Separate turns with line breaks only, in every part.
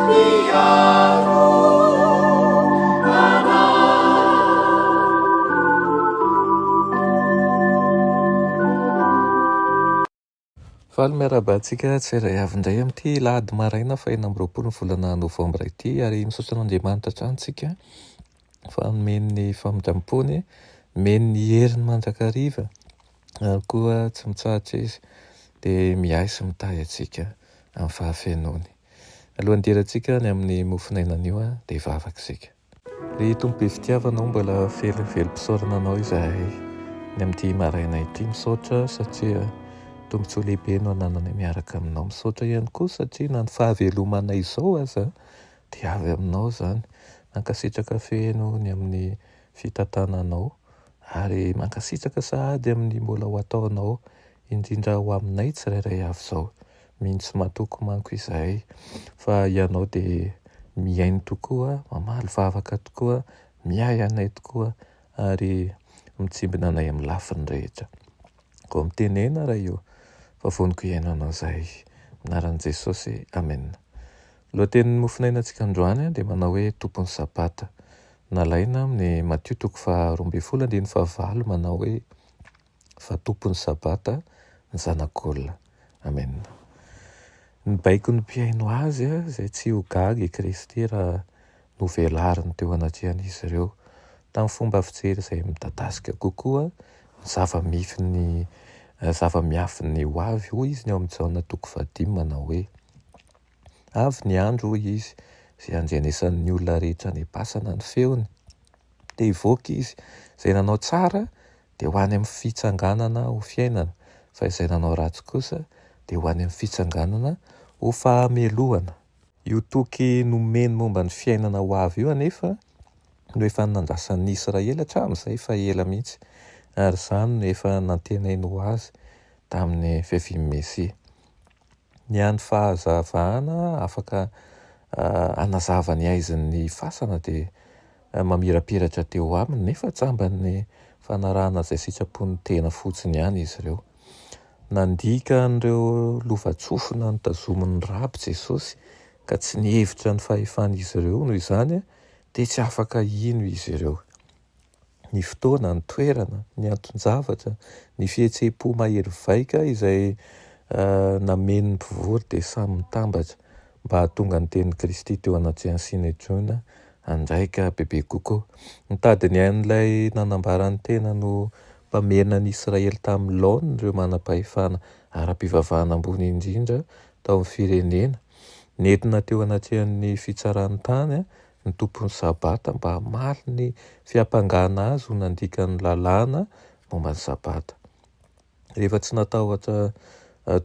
Mpiaro anay.
Faly miarahaba antsika tsirairay avy indray amin'ity lahady maraina faha 26 ny volana novambra ity ary misaotra an'Andriamanitra hatrany isika fa nomeny ny famindram-pony, nomeny ny heriny mandrakariva ary koa tsy mitsahatra izy dia miahy sy mitahy antsika amin'ny fahafenoany. Alohan'ny hidirantsika ny amin'ny mofon'aina anio dia hivavaka isika. Ry Tompo be fitiavana o, mbola velom-pisaorana Anao izahay ny amin'ity maraina ity. Misaotra satria tombontsoa lehibe no anananay miaraka Aminao. Misaotra ihany koa satria na ny fahavelomanay izao aza dia avy Aminao izany. Mankasitraka feno ny amin'ny fitantananao ary mankasitraka sahady amin'ny mbola ho ataonao indrindra ho aminay tsirairay avy izao. Mino sy matoky manko izahay fa Ianao dia mihaino tokoa, mamaly vavaka tokoa, miahy anay tokoa ary mitsimbina anay amin'ny lafiny rehetra. Koa mitenena Ray o, fa voniko hihaino Anao izahay. Amin'ny anaran'i Jesosy, Amena. Lohatenin'ny mofonainantsika androany dia manao hoe Tompon'ny Sabata. Nalaina amin'ny Matio toko faha 12 andininy fahavalo manao hoe fa Tompon'ny Sabata ny Zanak'olona. Amena. Nibaiko ny mpihaino Azy izay tsy ho gaga i Kristy raha novelariny teo anatrehan'izy ireo tamin'ny fomba fijery izay midadasika kokoa ny zava-mifin'ny zava-miafin'ny ho avy. Hoy Izy ny ao amin'ny Jaona toko fahadimy manao hoe, Avy ny andro, hoy Izy, izay handrenesan'ny olona rehetra any am-pasana ny feony. Dia hivoaka izy, izay nanao tsara dia ho any amin'ny fitsanganana ho fiainana, fa izay nanao ratsy kosa dia ho any amin'ny fitsanganana ho fahamelohana. Io toky nomeny momba ny fiainana ho avy io anefa no efa nandrasan'ny Israely hatramin'izay efa ela mihitsy, ary izany no efa nantenainy ho azy tamin'ny fiavian'ny Mesia. Ny hany fahazavana afaka hanazava ny haizin'ny fasana dia mamirapiratra teo aminy, nefa tsamban'ny fanarahana izay sitrapon'ny tena fotsiny ihany izy ireo. Nandika an'ireo lovantsofina notazomin'ny raby Jesosy ka tsy nihevitra ny fahefan'izy ireo, noho izany dia tsy afaka hino izy ireo. Ny fotoana, ny toerana, ny anton-javatra, ny fihetseham-po mahery vaika izay nameno ny mpivory dia samy nitambatra mba hahatonga ny tenin'i Kristy teo anatrehan'ny Synedriona handraika bebe kokoa. Nitady ny ain'ilay nanambara ny tenany ho mpamerina an'i Israely tamin'ny laoniny ireo manam-pahefana ara-pivavahana ambony indrindra tao amin'ny firenena. Nentina teo anatrehan'ny fitsaran'ny tany ny Tompon'ny Sabata mba hamaly ny fiampangana azy ho nandika ny lalàna momba ny Sabata. Rehefa tsy natahotra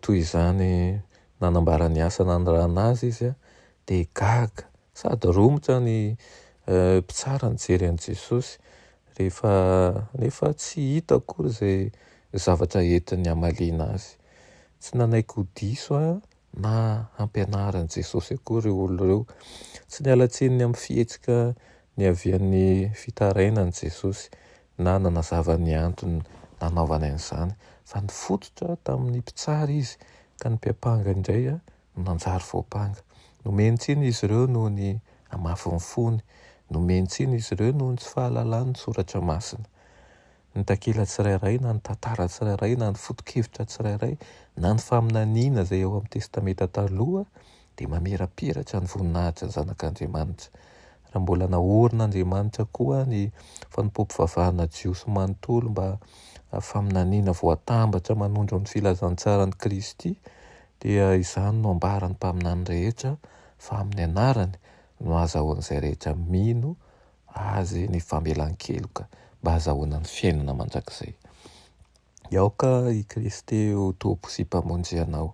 toy izany nanambara ny asa nanirahana azy izy, dia gaga sady romotra ny mpitsara nijery an'i Jesosy, rehefa nefa tsy hita akory izay zavatra entiny hamaliana azy. Tsy nanaiky ho diso na hampianarin'i Jesosy akory ireo olona ireo. Tsy niala tsiny ny amin'ny fihetsika niavian'ny fitarainan'i Jesosy na nanazava ny antony nanaovany an'izany, fa nifototra tamin'ny mpitsara izy, ka ny mpiampanga indray no nanjary voampanga. Nomeny tsiny izy ireo noho ny hamafin'ny fony. Nomeny tsiny izy ireo noho ny tsy fahalalany ny Soratra Masina. Ny takila tsirairay na ny tantara tsirairay na ny foto-kevitra tsirairay na ny faminaniana izay ao amin'ny Testamenta Taloha dia mamirapiratra ny voninahitry ny Zanak'Andriamanitra. Raha mbola naorin'Andriamanitra koa ny fanompoam-pivavahana jiosy manontolo mba faminaniana voatambatra manondro ny filazantsaran'i Kristy dia izany no ambaran'ny mpaminany rehetra fa amin'ny anarany no ahazahoan'izay rehetra mino Azy ny famelan-keloka mba hahazahoana ny fiainana mandrakizay. Aoka i Kristy ho Tompo sy Mpamonjy anao.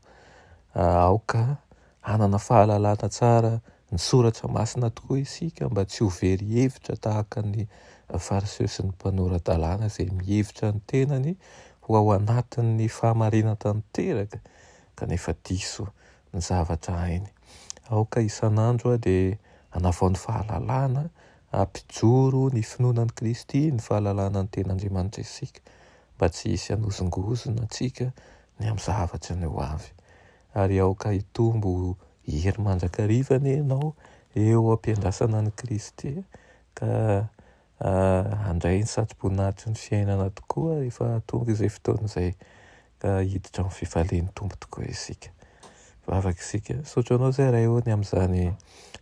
Aoka hanana fahalalana tsara ny Soratra Masina tokoa isika mba tsy ho very hevitra tahaka ny Fariseo sy ny mpanora-dalàna izay mihevitra ny tenany ho ao anatin'ny fahamarinana tanteraka kanefa diso ny zavatra hainy. Aoka isan'andro dia hanavao ny fahalalana, hampijoro ny finoana an'i Kristy, ny fahalalana ny Tenin'Andriamanitra isika, mba tsy hisy hanozongozona antsika ny amin'ny zavatra ny ho avy. Ary aoka hitombo hery mandrakariva anie ianao eo am-piandrasana an'i Kristy ka handray ny satroboninahitry ny fiainana tokoa rehefa tonga izay fotoana izay ka hiditra amin'ny fifalian'ny Tompo tokoa isika. Vavaka isika. Misaotra anao izay Ray ô ny amin'izany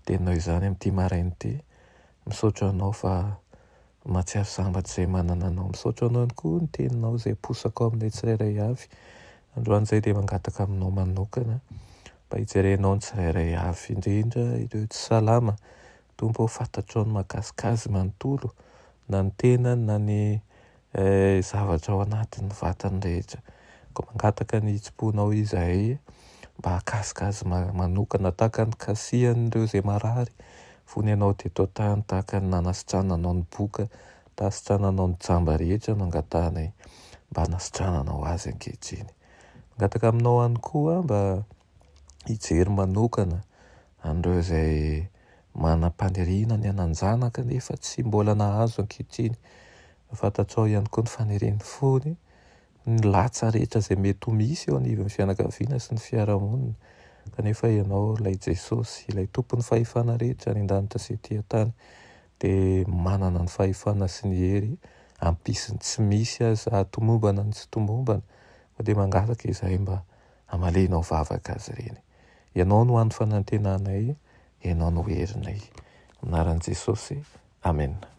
teninao izany amin'ity maraina ity. Misaotra anao fa mahatsiaro sambatra izay manana anao. Misaotra anao ihany koa ny teninao izay aposaka ao aminay tsirairay avy. Androany izay dia mangataka aminao manokana mba hijerenao ny tsirairay avy, indrindra ireo tsy salama. Tompo ô, fantatrao ny mahakasika azy manontolo, na ny tenany na ny zavatra ao anatin'ny vatany rehetra. Koa mangataka ny hitsim-ponao izahay mba hahakasika azy manokana tahaka ny kasihan'ireo izay marary fony ianao teto an-tany, tahaka ny nanasitrananao ny boka, tasitrananao ny jamba rehetra no angatahanay mba hanasitrananao azy ankehitriny. Mangataka aminao ihany koa mba hijery manokana an'ireo izay manam-paniriana ny hanan-janaka nefa tsy mbola nahazo ankehitriny. Fantatrao ihany koa ny fanirian'ny fony, ny latsa rehetra izay mety ho misy eo anivon'ny fianakaviana sy ny fiarahamonina. Kanefa Ianao ilay Jesosy, ilay Tompon'ny fahefana rehetra any an-danitra sy ety an-tany, dia manana ny fahefana sy ny hery hampisy ny tsy misy aza, hahatomombana ny tsy tomombana. Koa dia mangataka izahay mba hamalianao vavaka azy ireny. Ianao no hany fanantenanay, Ianao no herinay. Amin'ny anaran'i Jesosy, Amena.